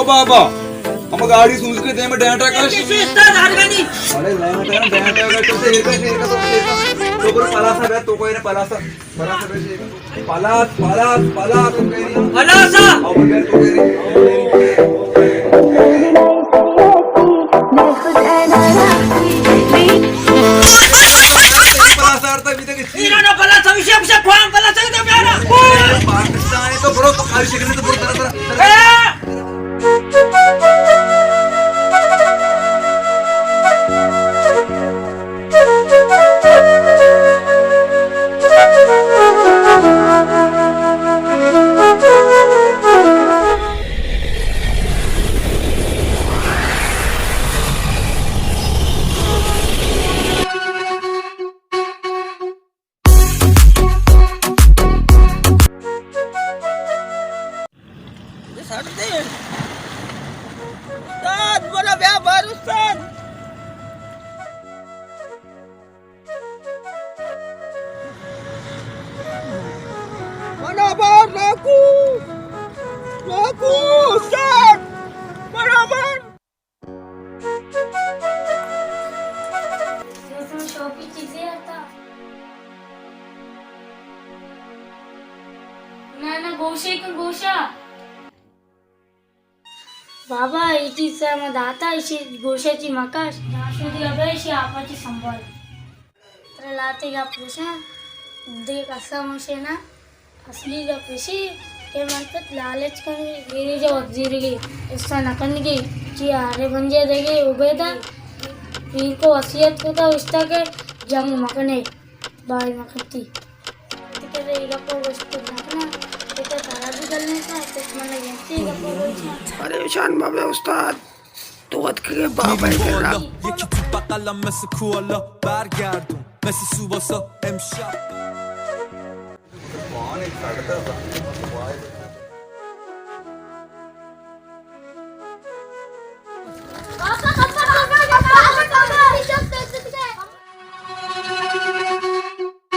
بابا، ہم گاڑی سوز کے دے میں ڈینٹا کا شی۔ استاد ہر گنی۔ ارے ڈینٹا، ڈینٹا کا تو سے کا، سے کا تو، سے کا۔ تو پر پلاسا بے، تو کوئی نے پلاسا۔ پلاسا بے سے کا۔ پلاس، پلاس، پلاس تو کہہ رہی۔ پلاسا۔ او بے تو کہہ رہی۔ پلاسا آرتا بھی تک ایران پلاسا، وشے، وشے، قوم پلاسا تو پیارا۔ پاکستان تو بڑو تو خارج کرنے تو بڑو طرح طرح۔ سردیں۔ استاد، منا بیا بار استاد۔ منا بار ناکو۔ ناکو، استاد۔ منا بار۔ شوقی چیزے آتا۔ نہ، نہ، گوشے کن گوشا۔ بابا، اے چیز سر ما داتا، ایشی گوشا چی مکش۔ جاشو دی ابے، ایشی آپا چی سنبھال۔ ترا لاتے گپ گوشاں، دے قسم ہوشے نا۔ اصلی گپ ایشی کہ من پت لالچ کنگی، گیری جو وت زیرگی، حصہ نہ کنگی، چی آرے بنجے دیگی، عبیدہ پیر کو وصیت کو تھا، اس طرح کہ جنگ مکنے، بائی مکتی۔ کہ اے گپ گوشت نہ کنا، کہ ترا بھی گل نہیں تھا، تو من نے گنتی گپ گوشاں۔ پریشان مبے استاد، تو وت کے بابا کرا۔ یکی تو بغلم مثل کوالا برگردون، مثل سوباسا امشب۔